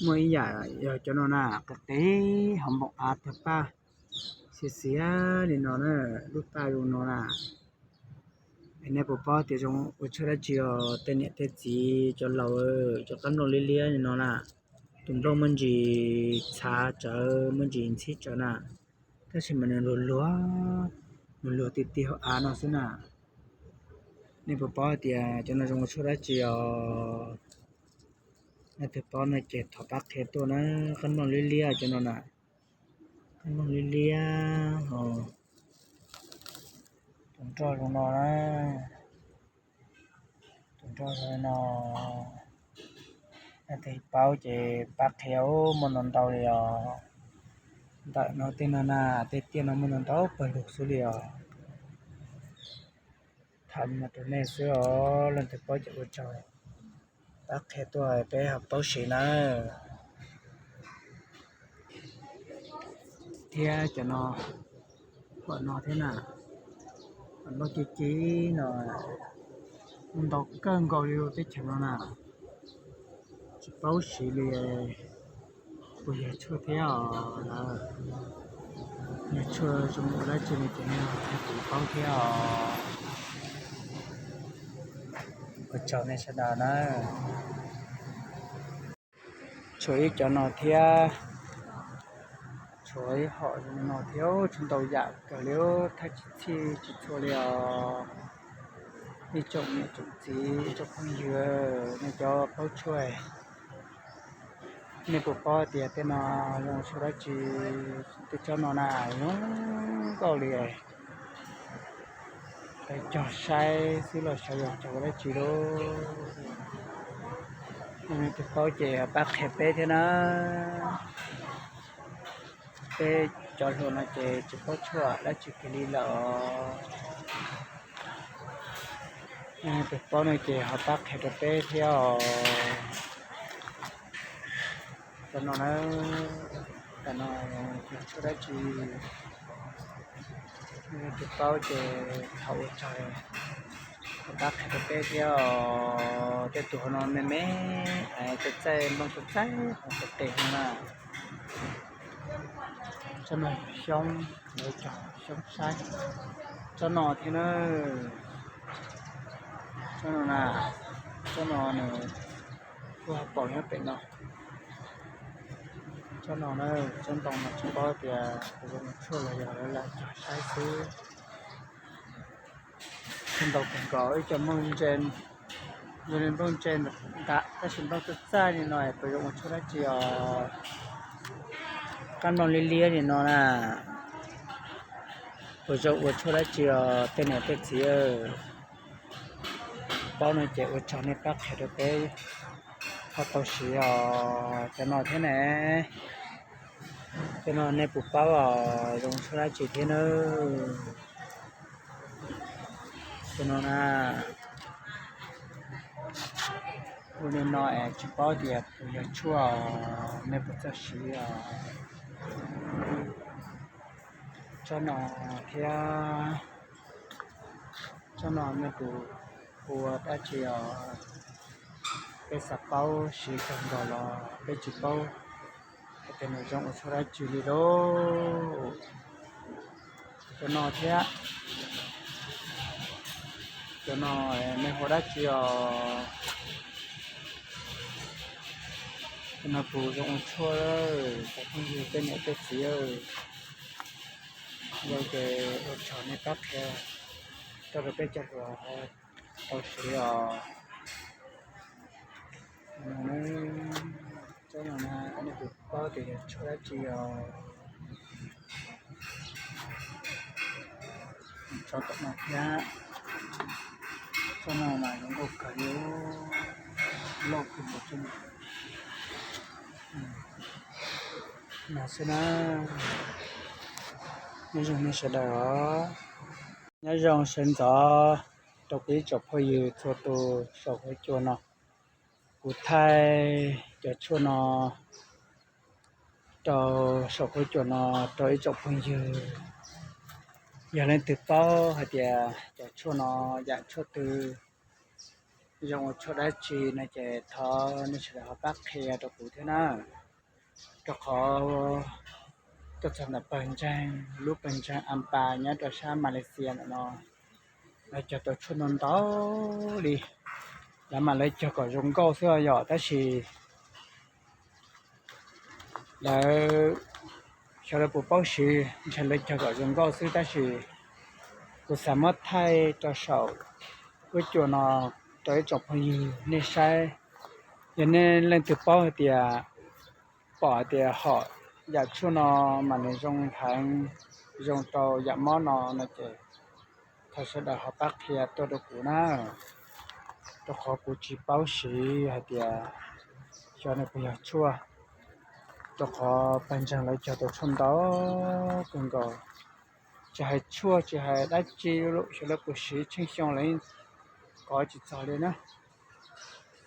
Muaj ib yam yog cov no na, qis qis hauv npoo av tag paj, xiav xiav li no na, lub paj zoo no na. Es nej puas paub tias zoo ua tshuaj dab tsi os tej niam tej txiv cov laus, cov qab nplooj liab liab li no na. Tus nplooj muaj ntsis txhav tsawv, muaj ntsis ntxhib tsawv na, tab sis mas nws luag luag, nws luag ti ti hauv av no xwb na. Nej puas paub tias cov no zoo ua tshuaj dab tsi os? Nej twg paub no ces thov pab qhia tuaj na. Qab nplooj liab liab cov no na, qab nplooj liab liab os. Tus nroj zoo no na, tus nroj zoo no. Nej twg paub ces pab qhia, muaj ntau ntau li os. Ntawm no tej no na, tej tiaj no muaj ntau ntau pawg lug xwb li os. Tham li no rau nej xwb os, leej twg paub ces ua tsaug pab qhia tuaj peb ho paub siv nawb. Thiab cov no, pom no thiab na, pom nplooj ci ci no, muaj ntau kawg nkaus li lub teb chaws no na, tsis paub siv li. Puas yog tshuaj thiab os lawm? Yog tshuaj zoo ua dab tsi no ces nej ho qhia kuv paub thiab os. Ua tsaug nej sawv daws na. Tshuav ib cov no thiab, tshuav ib hom zoo no thiab, tshuav ntau yam kawg li, thaj tsis txhij tsis txhua li os. Ib tsoom niam tsoom txiv, ib tsoom phooj ywg, nej cov paub tshuaj, nej puas paub tias tej no zoo tshuaj dab tsi? Tej tsob no na zoo nkauj li. Peb cog saib xwb los xyov yog cog ua dab tsi lauj. Nej twg paub ces pab qhia peb thiab na. Peb cov hluas no ces tsis paub tshuaj dab tsi kiag li lawm. Nej twg paub no ces ho pab qhia rau peb thiab os. Cov no na, cov no yog tshuaj dab tsi? Nej twg paub ces thov ua tsaug, ho pab qhia rau peb thiab os. Tej tus hauv no me me, txaij txaij, nplooj txaij txaij, qis qis no na. Tsob no xyoob, lawv cog xyoob saib. Tsob no thiab na, tsob no na, tsob no nws kuj ho pom nyob pem no. Tsob no na, tsob ntoo no tsis paub tias puas zoo ua tshuaj los yog lawv lam cog saib xwb. Tshuaj ntau kawg nkaus, ib co nplooj ntse, zoo li nplooj ntse ntag tab sis nplooj txaij txaij li no es puas zoo ua tshuaj dab tsi os? Qab nplooj liab liab li no na, puas zoo ua tshuaj dab tsi os tej niam tej txiv? Paub no ces ua tsaug nej pab qhia rau peb ho tau siv os. Cov no thiab ne, cov no nej puas paub os, zoo tshuaj dab tsi thiab na? Cov no na, ua li no es tsis paub tias puas yog tshuaj os, nej puas txawj siv os? Tsob no thiab, tsob no nej puas ua dab tsi os? Peb xav paub siv kawg nkaus los peb tsis paub hais tias nws zoo ua tshuaj dab tsi li lauj. Cov no thiab, cov no nej hu ua dab tsi os? Cov no puas zoo ua tshuaj, cov phooj ywg tej niam tej txiv? Yog ces ua tsaug nej pab qhia rau peb cov hluas tau siv os. Tsob no na, nej puas paub tias yog tshuaj dab tsi os? Tsob tom no thiab, tsob no mas zoo nkauj kawg li, loj kawg nkaus. No xwb na, nyob zoo nej sawv daws os. Nyob zoo sawv ntxov rau kuv ib tsoom phooj ywg txhua tus saum huab cua no. Kuv thaij cov tshuaj no rau saum huab cua no rau ib tsoom phooj ywg. Yog leej twg paub hais tias cov tshuaj no yam tshuaj twg, Zoo ua tshuaj dab tsi no ces thov nej sawv daws ho pab qhia rau kuv thiab na. Rau qhov tuaj txog ntawm pawg ntseeg, lub pawg ntseeg Ampa nyob rau sab Malaysia ntawm no, lawv cog tau tshuaj ntau ntau li. Lawv mas lawv cog kom zoo nkauj xwb yom, tab sis lawv, xyov lawv puas paub siv, ntshe lawv cog kom zoo nkauj xwb, tab sis kuv xav muab thaij rau saum huab cua no rau ib tsoom phooj ywg nej saib. Yog nej leej twg paub hais tias, pom hais tias hom yam tshuaj no mas nws zoo heev, zoo rau yam mob no no ces thov sawv daws ho pab qhia tuaj rau kuv na, rau qhov kuv tsis paub siv hais tias xyov nws puas yog tshuaj, rau qhov pawg ntseeg lawv cog tau tshuaj ntau kawg nkaus. Tsis hais tshuaj tsis hais dab tsi, xyov lawv puas siv, tsheej xyoo lawv yeej kov tsis txog li na.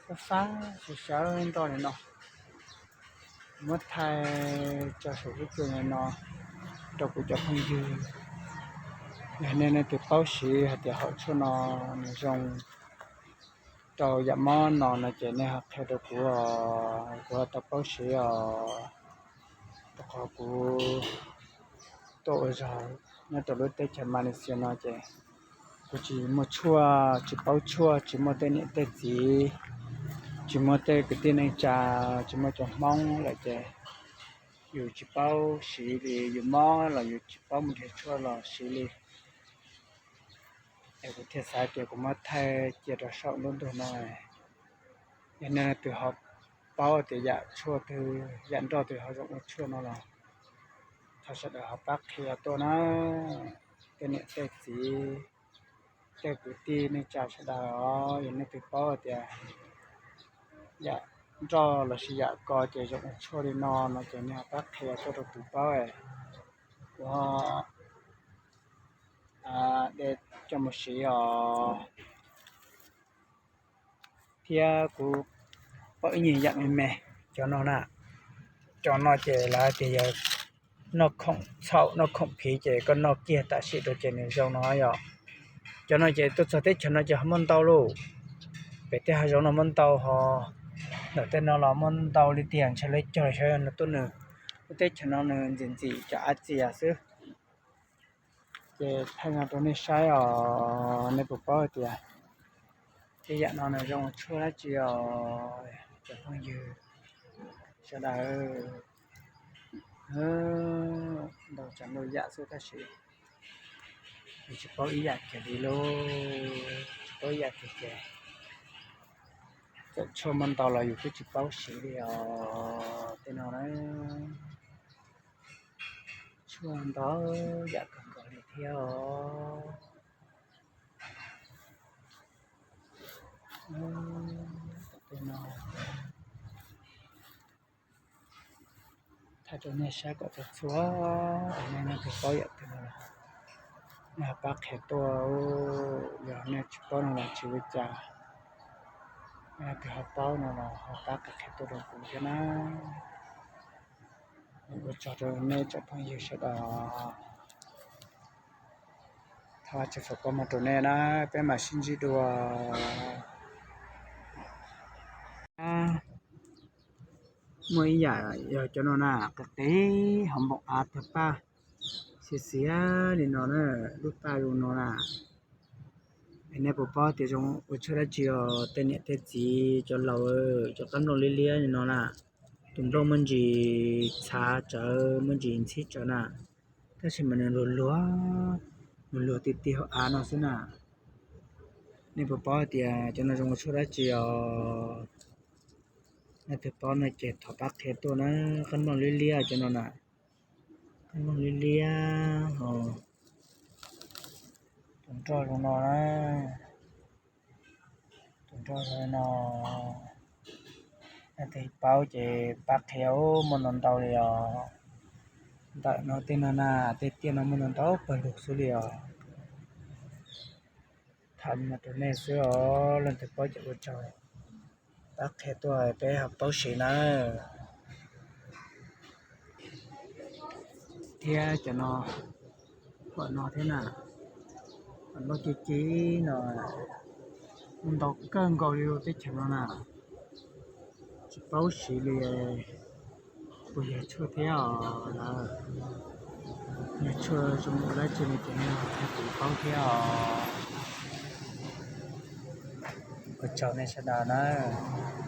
Fab fab sawv sawv nroj li no, muab thaij tso saum huab cua li no rau kuv cov phooj ywg. Yog nej leej twg paub siv hais tias hom tshuaj no nws zoo rau yam mob no no ces nej ho qhia rau kuv os, kuv ho tau paub siv os. Rau qhov kuv tuaj ua zog nyob rau lub teb chaws Malaysia no ces kuv tsis muaj tshuaj, tsis paub tshuaj, tsis muaj tej niam tej txiv, tsis muaj tej kwv tij neej tsa, tsis muaj cov Hmoob lawm ces yus tsis paub siv li, yus mob los yus tsis paub mus nrhiav tshuaj los siv li. Es kuv thiaj xav tias kuv muab thaij cia rau saum lub ntuj no, yog nej leej twg ho paub tias yam tshuaj twg, yam nroj twg ho zoo ua tshuaj no los thov sawv daws ho pab qhia tuaj na. Tej niam tej txiv, tej kwv tij neej tsa sawv daws os, yog nej twg paub tias yam nroj lossis yam ko ces zoo ua tshuaj li no no ces nej ho pab qhia tuaj rau kuv paub, kuv ho de coj mus siv os. Thiab kuv paub ib nyuag yam me me, cov no na, cov no ces lawv tias yog noj khoom txhaum noj khoom phiv ces koj noj kiag tam sim rau ces nws zoo no yom. Cov no ces tuaj txog teb chaws no ces ho muaj ntau lauj. Pem tej hav zoov no muaj ntau ho, ntawm tej no los muaj ntau li tiag, ntshe lawv cog xyov yog nws tuaj nws, lub teb chaws no nws ntxim ntxim cov av txias xwb. Ces thaij no rau nej saib os, nej puas paub hais tias tej yam no nws zoo ua tshuaj dab tsi os cov phooj ywg sawv daws. Ntau tsav ntau yam xwb tab sis yus tsis paub ib yam kiag li lauj, tsis paub ib yam kiag ces txawm tshuaj muaj ntau los yus twb tsis paub siv li os tej no na. Tshuaj ntau yam kawg nkaus li thiab os. Tej no thaij rau nej saib kom txhua txhua, nej leej twg paub yam twg no los nej ho pab qhia tuaj, yog nej tsis paub no los tsis ua cas, nej leej twg ho paub no los ho pab qhia tuaj rau kuv thiab na. Ua tsaug rau nej tsoom phooj ywg sawv daws. Thov tsaug foom koob hmoov rau nej na, peb mam sib ntsib dua. Muaj ib yam yog cov no na, qis qis hauv npoo av tag paj, xiav xiav li no na, lub paj zoo no na. Es nej puas paub tias zoo ua tshuaj dab tsi os tej niam tej txiv cov laus, cov qab nplooj liab liab li no na. Tus nplooj muaj ntsis txhav tsawv, muaj ntsis ntxhib tsawv na, tab sis mas nws luag luag, nws luag ti ti hauv av no xwb na. Nej puas paub tias cov no zoo ua tshuaj dab tsi os? Nej twg paub no ces thov pab qhia tuaj na. Qab nplooj liab liab cov no na, qab nplooj liab liab os. Tus nroj zoo no na, tus nroj zoo no. Nej twg paub ces pab qhia, muaj ntau ntau li os. Ntawm no tej no na, tej tiaj no muaj ntau ntau pawg lug xwb li os. Tham li no rau nej xwb os, leej twg paub ces ua tsaug pab qhia tuaj peb ho paub siv nawb. Thiab cov no, huam no thiab na, huam nplooj ci ci no, Ntau kawg nkaus li lub teb chaws no na, tsis paub siv li. Puas yog tshuaj thiab os lawm? Yog tshuaj zoo li dab tsi no ces nej ho txhais kuv paub thiab os. Ua tsaug nej sawv daws nawb.